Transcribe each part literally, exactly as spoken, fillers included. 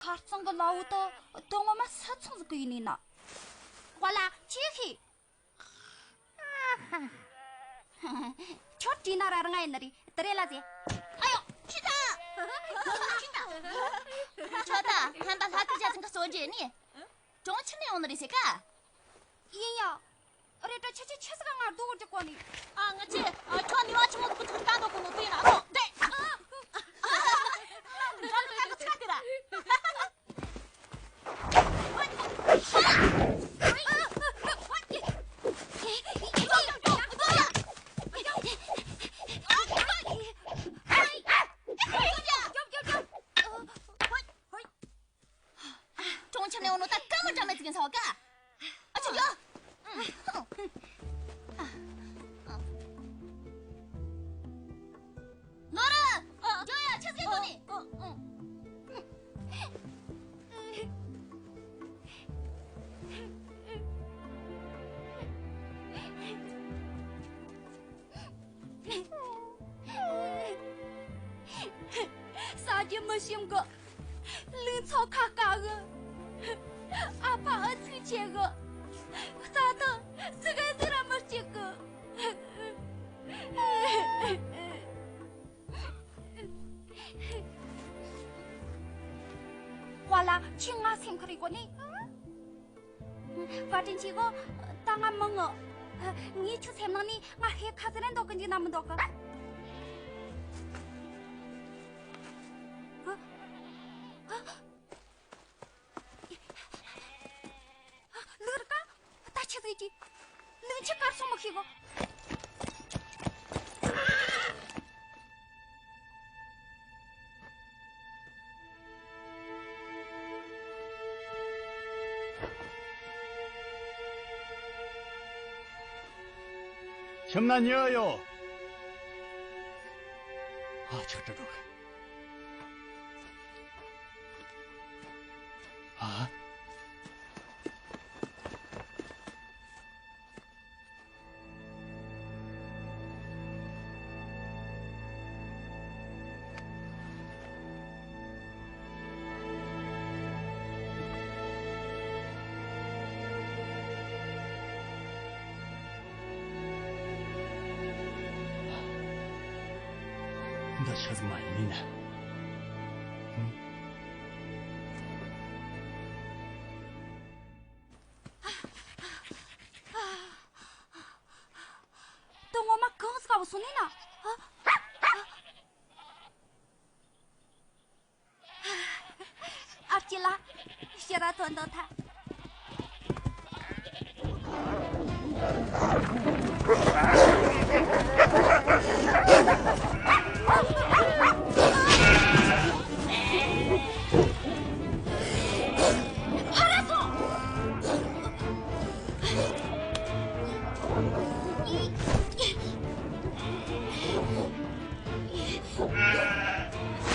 ཁ་རྩང་གི་ལ་འོ་དོ་དོ་ངོ་མ་ས་ཚང་ཟིག་གི་ཡིན་ནི་ན། ཝ་ལ་ཆི་ཧི། ཁྱོད་བྲིས་ན་ར་རང་ཡིན་ནི་རེད་དེ་རེད་ལ་ཟེ། ཨ་ཡོ་ཁྱི་ད། ཁྱོད་ད་ཧན་ད་ལྷ་ཐི་ཅ་ཚང་གི་གསོ་རྒྱུ་ནི། གྲོང་ཁྱེར་ནས་ཡོང་ནི་རེད་ཟེ་ཀ། ཡིན་ཡ། རེད་དྲ་ཁྱེད་ཆོས་ཆི་ཟིག་ག་ང་སྡུག་གོ་རྒྱུ་གོ་ནི། ཨ་ང་ཆེ་ཨ་ཁྱོད་ནི་བ་ཆི་མོ་ཟིག་གི་ཚུར་ལྟ་འདུག་གོ་ནོ་དེ་ཡིན་ན་རོ་དེ། འདྲ་མི་འདྲ་གི་ཚ་དེ་ར། གྲོང་ཁྱེར་ནས་འོང་ནོ་ད་སྐར་མ་འདྲ་མེད་ཅིག་ཡིན་ས་བ་ཀ། ཨ་ཆུ་ཡོ། ལོ་ར། ཡོ་ཡ་ཆུ་ཟེ་དོ་ནི། ས་རྒྱུ་མི་ཤིམ་གི། ལུག་ཚོ་ཁ་དཀར་གི། ཨ་ཕ་ཨ་ཚུགས་ཆེ་གི། རྩྭ་ཐང་ཙི་གེ་ཟིག་ར་མི་སྐྱིད་གི། ཝ་ལ་ཁྱི་ང་སེམས་ཁ་རི་གོ་ནི། བཀའ་དྲིན་ཆེ་གོ། ད་ང་མི་ངུ། ངས་ཁྱོད་སེམས་ནང་ནས་ང་ཧེ་ཁ་ཟེར་འདོག་གི་འཇིག་ན་མི་འདོག་གི། ལུག་ར་ཀ། ད་ཆི་ཟིག་གི། ལུག་ཁྱི་དཀར་སོང་མི་ཤེས་གོ། ཁྱིམ་ན་མྱི་ཡོད། ཨ་ཆག་གྲི་འགྲོ་གི། ཨ། འདི་ཆི་ཟིག་མ་ཡིན་ན། དོ་ངོ་མ་གང་ཟིག་ག་བུད་སོང་ནི་ན། ཨ་ཅེ་ལ། ཕྱིར་ར་ཐོན་དང་ཐལ། ཕར་ར་སོང་།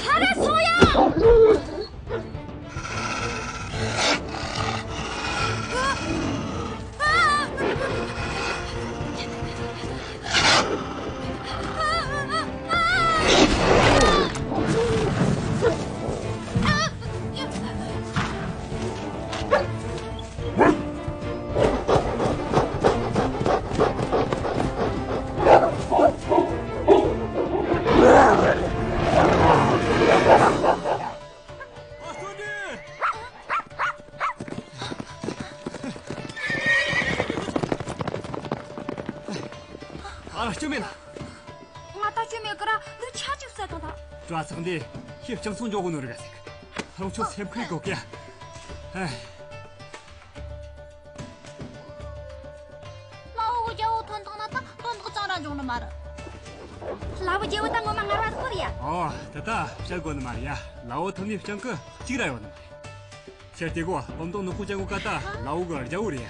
ཕར་ར་སོང་ཡ། ཨ་སྐྱོན་མེད་ལ། ང་ད་སྐྱོན་མེད་གི་ར་ལུས་ཆ་ཅིག་ཟ་དང་ད། དྲ་ཚགས་འདི་ཁྱེད་སྤྱང་སོང་འཇོག་གོ་ནོ་རེད་ག་ཟིག་ཧ་ལོ་ཁྱོད་སེམས་ཁུར་དགོས་ཀྱ། ཨ། ལའོ་རྒྱལ་བོ་ཐོན་ཐང་ན་ད་དོན་དག་ཅང་ར་འབྱུང་ནི་མ་རེད། ལའོ་རྒྱལ་བོ་ད་ངོ་མ་ངར་བ་ཟིག་ཡ། ཨོ་ད་ད་བཤད་དགོས་ནི་མ་རེད་ཡ། ལའོ་ཐོན་ནི་སྤྱང་ཀི་གཅིག་ར་ཡོད་ནི་མ་རེད། ཁྱེད་དེ་གོ་བུམ་ཏོང་ནག་པོ་ཅན་གོ་ཀ་ད་ལའོ་གི་རྒྱལ་བོ་རེད་ཡ།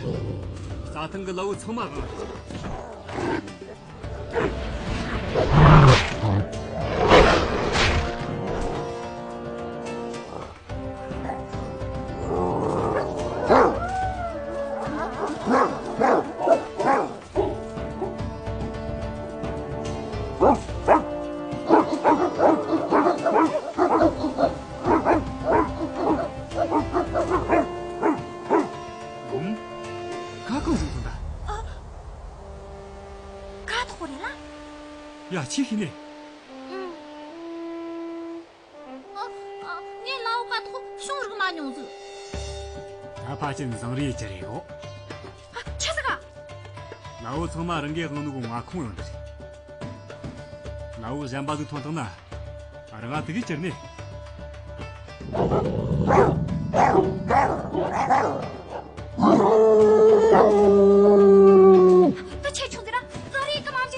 རྩྭ་ཐང་གི་ལའོ་ཚང་མ་གང་རེད། ཆི་ཤི་ནས། ཨ། ཨ། ངས་ལའོ་ཀ་ཐོག་ཤོང་རིག་མ་མྱོང་ཟིག་ད་ཕ་ཅན་བཟང་རེད་ཅི་རེད་ཡོད། ཨ། ཆི་ཟིག་ག་ལའོ་ཚང་མ་རང་གི་དབང་ནུ་གོ་ང་ཁོང་ཡོང་ནི་རེད། ལའོ་གཞན་པ་ཟིག་ཐོན་ཐང་ན། རང་ང་དེ་གི་ཅིར་ནས། ད་ཆེ་ཆུང་ཟེར་ར་ཟོ་རེ་གི་མ་བྱེད་ཡ།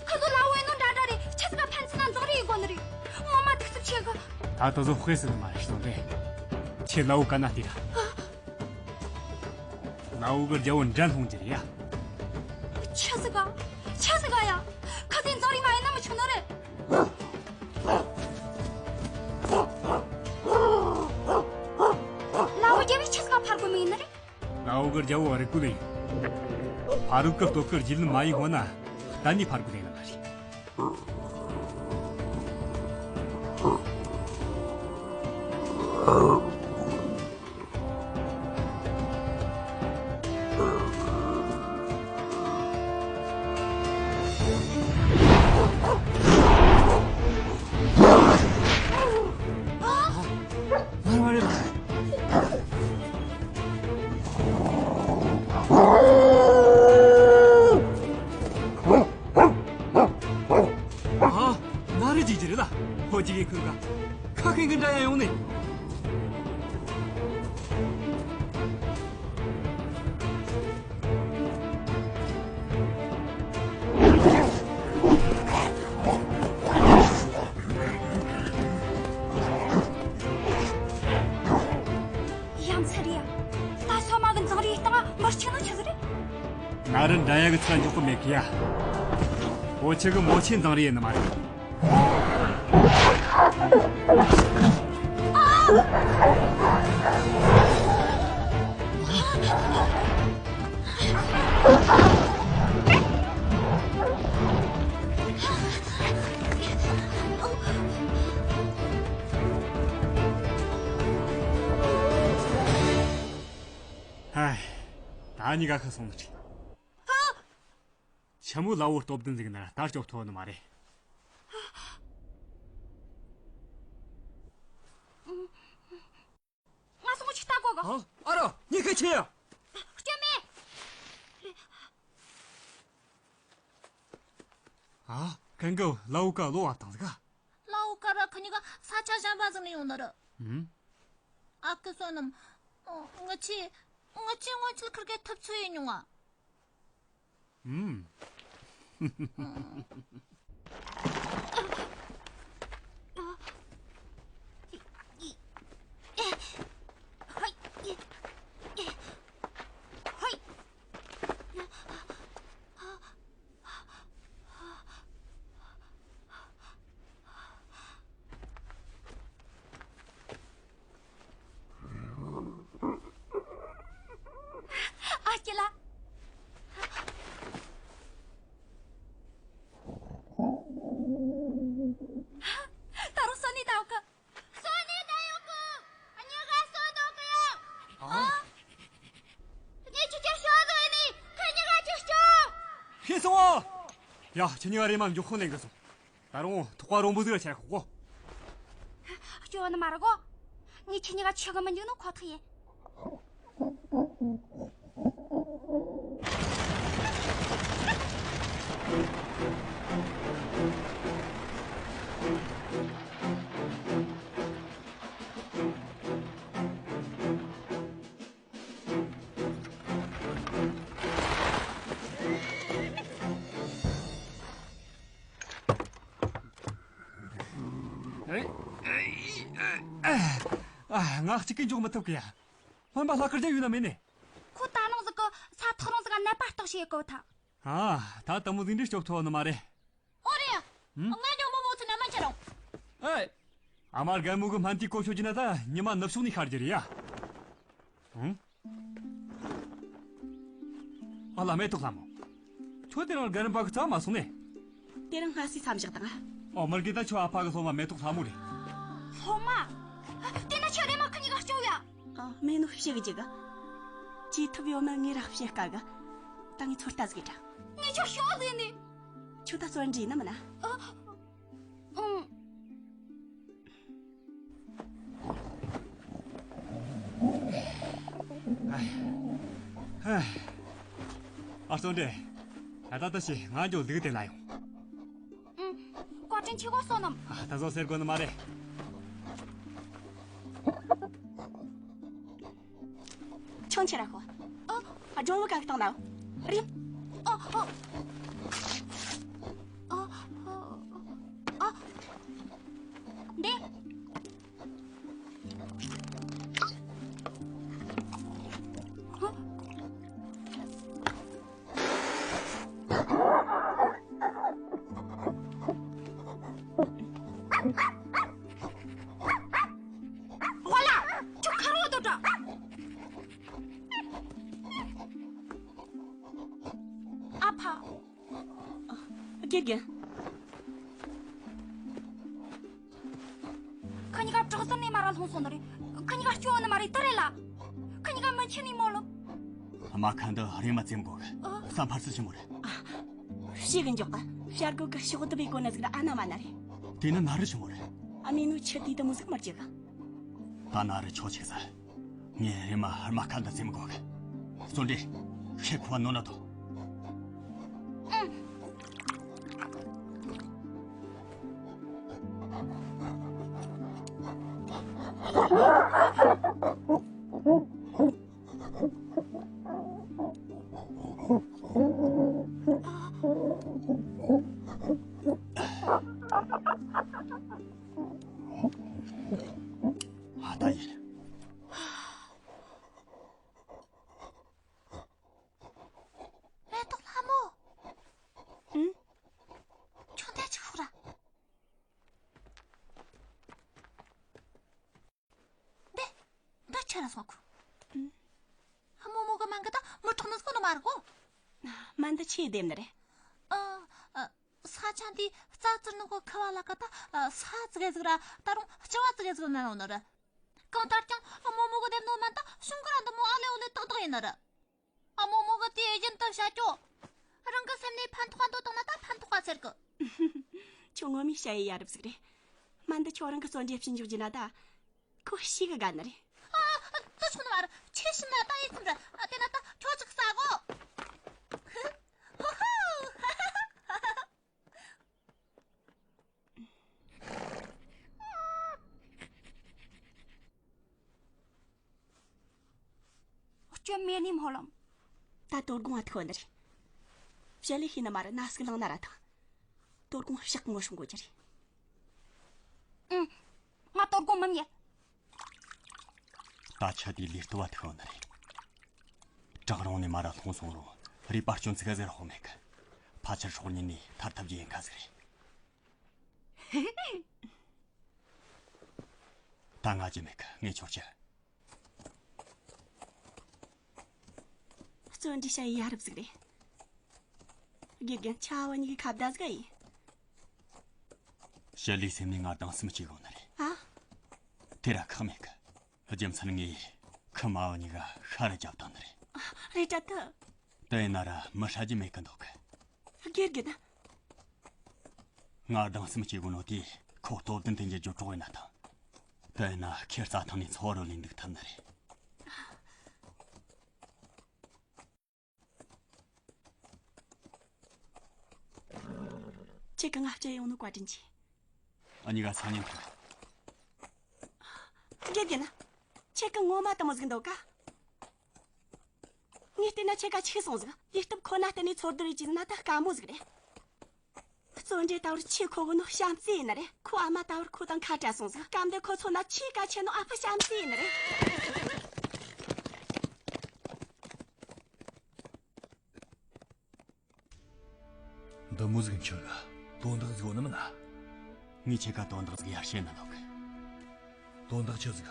ཁ་ཟོ་ལའོ་ཡིན་ནོ་འདྲ་འདྲ་རེད། ཆི་ཟིག་ག་ཕན་ཚུན་ན་འཛིང་རེས་ཡེད་དགོ་ནི་རེད། ངོ་མ་གདུག་རྩུབ་ཆེ་གི་ད་ད་ཟོ་དཔེ་སྲིད་མ་རེད་སོང་རེད། ཁྱེད་ལའོ་ག་ན་དེ་ར། ལའོ་གི་རྒྱལ་བོ་འགྲན་སློང་རྒྱུ་རེད་ཡ། ཆི་ཟིག་ག་ཆི་ཟིག་ག་ཡ། ཁ་ཟས་འཛིང་རེས་མ་ཡེད་ན་མི་ཆོག་ནི་རེད། ལའོ་རྒྱལ་བོས་ཆི་ཟིག་ག་ཕར་རྒོལ་མི་ཡེད་ནི་རེད། ལའོ་གི་རྒྱལ་བོ་རིག་གུ་ལེན། ཕ་རུག་གི་སྟོབས་ཀྱི་རྒྱུས་ལོན་མ་ཡིན་ཧོ་ན། གཏན་ནས་ཕར་རྒོལ་ཡེད་ནི་མ་རེད། ཨ། ན་རེ་ཅིག་ཅི་རེད་ལ། ཧོ་ཅིག་གི་ཁུར་ག་ཁ་ཁེང་གི་འདྲ་ཡང་ཡོང་ནས། ཡ་མཚན་རེད་ཡ། ད་སོ་མ་གི་འཛིང་རེས་སྟངས་མི་གཅིག་ནང་ཆི་ཟིག་རེད། ན་རེ་འདྲ་ཡ་གི་ཚ་འཇོག་གི་མེད་གི་ཡ། ཧོ་ཆི་གི་མོ་ཆེ་འཛིང་རེས་ཡིན་ནི་མ་རེད། ཧའི། ད་གཉིས་ཀ་ཁ་སོང་ནི་ཆི། ཆི་མོ་ལ་བོ་སྟོབས་ལྡན་ཟིག་ན་ད་སྐྱོབ་ཐུབ་ནི་མ་རེད། ང་སོང་ཆི་ལྟ་གོ་གི། ཨ། ཨ་རོ། ཉི་ཁ་ཆེ་ཡ། སྐྱོན་མེད། ཨ། གན་གི་ལའོ་ཀ་ལོ་བབ་དང་ཟིག་ག་ལའོ་ཀ་ར་ཁི་གཉིས་ཀ་ས་ཆ་གཞན་པ་ཟིག་ནས་ཡོང་ནི་རེད། ཨུམ། ཨ་ཁུ་བསོད་ནམས། ངི་ཆི། ངི་ཆི་སྔོན་ཆད་ཁིར་གེ་ཐུབ་ཚོད་ཡིན་མྱོང་ང་། ཨུམ། ཨ་ཅེ་ལགས། ད་རུང་སོ་ནི་ད་ཡོད་གི། སོ་ནི་ད་ཡོད་གི། གཉིས་ཀ་སོ་འདུག་གི་ཡ། ཨ། ངས་ཁྱེད་ཀྱི་ཞོ་ཟོས་ནི་ཁྱེད་གཉིས་ཀ་ཅིག་སྐྱོ། ཤེས་སོང་ཨ། ཡ་ཁྱེད་གཉིས་ཀ་རེམ་མ་མགྱོགས་ཁོང་ལེན་གི་སོང་། ད་རུང་ཐོག་པ་རོང་པོ་ཟིག་ལ་ཆ་ཁོག་གོ། སྐྱོ་ནི་མ་རེད་གོ། ངས་ཁྱེད་གཉིས་ཀ་ཆོས་གི་མི་འཇུག་ནོ་ཁོ་ཐག་ཡིན། ཨ། ང་གཅིག་གིས་འཇོག་མི་ཐུབ་གི་ཡ། སྨན་པ་ལྷག་དཀར་རྒྱལ་ཡོད་ན་མེད་ནས། ཁོ་ད་ནང་ཟིག་གི་ས་ཐག་རིང་ཟིག་ག་ནད་པ་བརྟག་བྱེད་གོ་ཐལ། ཨ། ད་དེ་མོ་ཟིག་འདྲ་སྐྱོབ་ཐུབ་ནི་མ་རེད། ཨོ་རེད། ཨ། ང་ཉོ་མོ་མོ་ཚོ་ན་མ་ཁྱེར་རོ། ཨེ། ཨ་མ་རྒན་མོ་གི་སྨན་དེའི་བཀོལ་སྤྱོད་རྒྱུ་ན་ད་ཉི་མ་ནུབ་ཕྱོགས་ནས་ཤར་རྒྱུ་རེད་ཡ། ཨང་། ཨ་ལ་མེ་ཏོག་ལྷ་མོ། ཁྱོད་དེ་རིང་རྒན་རིམ་པ་གི་རྩ་མ་སོང་ནས། དེ་རིང་སྔ་སེ་མཚམས་བཞག་དང་། ཨོ་མི་རྒན་ད་ཁྱོད་ཨ་ཕ་གི་སློབ་མ་མེ་ཏོག་ལྷ་མོ་རེད། སློབ་མ། དེ་ན་ཁྱོད་རེམ་མ་ཁི་གཉིས་ཀ་སྐྱོབ་ཡ། ཨ། མེད་ནོ་བཤད་གི་ཅིག་གི། ཅི་ཐུབ་ཡོད་ན་ངས་ར་བཤད་དཀའ་གི། ད་ངས་ཚོད་ལྟ་ཟིག་དྲ། ངས་ཁྱོད་ཤོག་ཟེར་ནས། ཁྱོད་ད་བརྩོན་འགྲུས་ཡིན་ནམ་ན། ཨ། ཨང་། ཨ། བརྩོན་འགྲུས། ད་ལྟ་ད་ཞིག་ང་འགྱོ་ལུགས་དེ་ལ་ཡོང་། ཨང་། བཀའ་དྲིན་ཆེ་གོ་བསོད་ནམས། ཨ། ད་བཟོ་ཟེར་དགོས་ནི་མ་རེད། ཆང་ཆེ་ར་ཤོ། ཨ། ཨ། སྒྲོན་བུ་ག་གི་སྟེང་ན། རེད། ཨ། ཨ། ཨ། ཨ། འདི། ཝ་ལ། ཁྱོད་ཁ་རོག་ཏུ་འགྲོ། ཨ་ཕ། དགེ་རྒན། ཁ་ཉིན་ག་བྲག་ཟུར་ནས་མར་ར་ལྷུང་སོང་ནི་རེད། ཁ་ཉིན་ག་སྐྱོ་ནི་མ་རེད་ད་རེད་ལ། ཁ་ཉིན་ག་མི་ཆེ་ནི་མོ་ལོ། རྨ་ཁ་འདི་རེམ་མ་བཙེམ་དགོས་གི། ཨ། ས་འཕར་སྲིད་ཆི་མོ་རེད། ཨ། ཤེས་གི་འཇོག་གི། བྱ་རྒོད་གི་ཤོག་དུ་བའི་གོ་ན་ཟིག་ལ་ཨ་ན་མ་ན་རེད། དེ་ནི་ན་རུ་ཆི་མོ་རེད། ཨ་མའི་ནུ་ཆི་དེ་དུ་མོ་ཟིག་མར་བཅུག་གི། ད་ན་རུ་ཆོག་ཆིག་ཟ། ངས་རེམ་མ་རྨ་ཁ་འདི་བཙེམ་དགོས་གི། བརྩོན་འགྲུས། ཤེས་ཁོ་བ་ནོ་ན་དོ། ཨ་ད་ཡིན། མེ་ཏོག་ལྷ་མོ། ཨང་། ཁྱོད་འདི་ཅིག་ཤོག་ར། འདི། འདི་ཆི་ར་སོང་ཁུ། ཨང་། ཨ་མོ་མོ་གི་མན་གི་ད་མི་དྲག་ནི་སོང་ནི་མ་རེད་གོ། མན་འདི་ཆི་ཡི་དེབ་ནི་རེད། ཨ། ཨ། ས་ཆ་འདི་རྩ་བཙིར་ནི་གོ་ཁུ་བ་ལ་ཀ་ད། ཨ། ས་ཙི་གེ་ཟིག་ར་ད་རུང་ལྕི་བ་ཙི་གེ་ཟིག་ན་རུང་ནི་རེད། གང་ལྟར་ཀྱང་ཨ་མོ་མོ་གི་དེབ་ནོ་མན་ད་གཞུང་གི་ར་འདི་མོ་ཨ་ལེ་ཨོ་ལེ་ཏག་ཏག་ཡིན་ནི་རེད། ཨ་མོ་མོ་གི་དེ་རྒྱུན་དུ་བྱ་ཅོ། རང་གི་སེམས་ནས་ཕན་ཐོགས་འདོད་བཏང་ན་ད་ཕན་ཐོགས་པ་ཟེར་གི། ཁྱོད་ངོ་མའི་བྱ་ཡི་ཡ་རབས་ཟིག་རེད། མན་འདི་ཁྱོད་རང་གི་བརྩོན་འགྲུས་བྱིན་འཇུག་རྒྱུ་ན་ད། ཁོ་ཤི་གི་དགའ་ནི་རེད། ཨ། ད་ཆོག་ནི་མ་རེད། ཆི་ཤི་ན་ད་ཡི་ཁུམ་རེད། ཨ། དེ་ན་ད་ཁྱོད་ཅིག་ཟ་གོ། ཧུ་ཧུ། སྐྱོན་མེད་ནི་སྨོན་ལམ། ད་དོ་དགོང་ང་ཐུག་ནི་རེད། བྱ་ལས་ཤེས་ནི་མ་རེད། ན་ཟུག་ལངས་ན་ར་ཐང་། དོ་དགོང་ཞག་ངོ་སྲུང་དགོས་ཀྱི་རེད། ཨང་། ང་དོ་དགོང་མི་ཉལ། ད་ཆ་དེའི་ལུས་སྟོབས་ཐུག་ནི་རེད། བྲག་རོང་ནས་མར་ར་ལྷུང་སོང་རུང་རུས་པ་སྐྱོན་ཙི་གེ་ཟིག་ར་ཕོག་མེད་གི། ཕལ་ཆེར་སྲོག་ཉིན་ནས་ཐར་ཐབས་ཀྱི་ཡིན་ཁ་ཟིག་རེད། ད་ང་རྒྱུ་མེད་གི། ངས་ཁྱོར་ཅི། བརྩོན་འགྲུས་བྱ་ཡི་ཡ་རབས་ཟིག་རེད། དགེ་རྒན་ཆ་བ་གཉིས་ཀྱི་ཁ་བརྡ་ཟིག་ཡིན། ཞི་ལིའི་སེམས་ནས་ང་སྡང་སེམས་སྐྱེ་གོ་ནི་རེད། ཨ། དེ་ར་ཁག་མེད་གི། རྒྱུ་མཚན་ངས་ཁི་མ་བ་གཉིས་ཀ་ཤ་ར་རྒྱབ་བཏང་ནི་རེད། རེད་དྲ་ད། དེ་ཡིན་ན་ར་མི་ཧྲ་རྒྱུ་མེད་གི་འདུག་གི། དགེ་རྒན། ང་སྡང་སེམས་སྐྱེ་གོ་ནོ་དེ་ཁོ་སྟོབས་ལྡན་དེ་འགྱུར་རྒྱུ་གྲོགས་ཡིན་ན་ཐང་། དེ་ཡིན་ན་ཁྱེད་རྩྭ་ཐང་ནས་འཚོ་བ་རོལ་ལས་འདུག་ཐུབ་ནི་རེད། ཁྱེད་ཀྱི་ང་བསྐྱལ་ཡོང་ནོ་བཀའ་དྲིན་ཆེ། ཨ་ནི་ག་སང་ཉིན་ཐུག་དགེ་རྒན། ཁྱེད་ཀྱི་ངོ་མ་དེ་མོ་ཟིག་འདུག་ག། ངས་བལྟས་ན་ཁྱེད་ཀ་འཆུག་སོང་ཟིག་ལུས་སྟོབས་ཁོ་ན་བརྟེན་ནས་འཚོ་བསྡད་རེད་ཅེས་ན་ད་དཀའ་མོ་ཟིག་རེད། བརྩོན་འགྲུས་ད་བར་ཆེས་མཁོ་གི་ནོ་བྱམས་བརྩེ་ཡིན་ནི་རེད། ཁོ་ཨ་མ་ད་བར་ཁོ་དང་ཁ་བྲལ་སོང་ཟིག་སྐབས་འདི་ཁོ་ཚོ་ན་ཆེས་གལ་ཆེ་ནོ་ཨ་ཕ་བྱམས་བརྩེ་ཡིན་ནི་རེད། འདི་མོ་ཟིག་འཆི་གི། དོན་དག་ཟིག་ཡོད་ནི་མིན་ན། ངས་ཁྱེད་ཀ་དོན་དག་ཟིག་ཡར་བཤད་ན་འདོད་གི། དོན་དག་ཆི་ཟིག་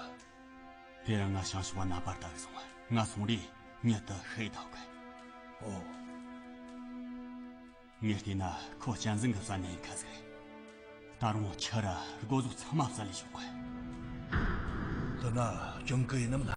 དེ་རིང་ང་བྱང་ཕྱོགས་པ་ནད་པར་ལྟ་གི་སོང་། ང་སོང་རེ་མྱུར་དུ་ཤི་ཡི་འདོད་གི། ཨོ། ངས་བལྟས་ན་ཁོ་གཅན་གཟན་གི་བསད་ནི་ཡིན་ཁ་ཟིག་རེད། ད་རུང་ཁྱི་ར་སྒོ་ཟོག་ཚང་མ་བསད་ལས་ཆོག་གི། དེ་ན་གྱོང་གུན་ཡིན་ནམ་ན།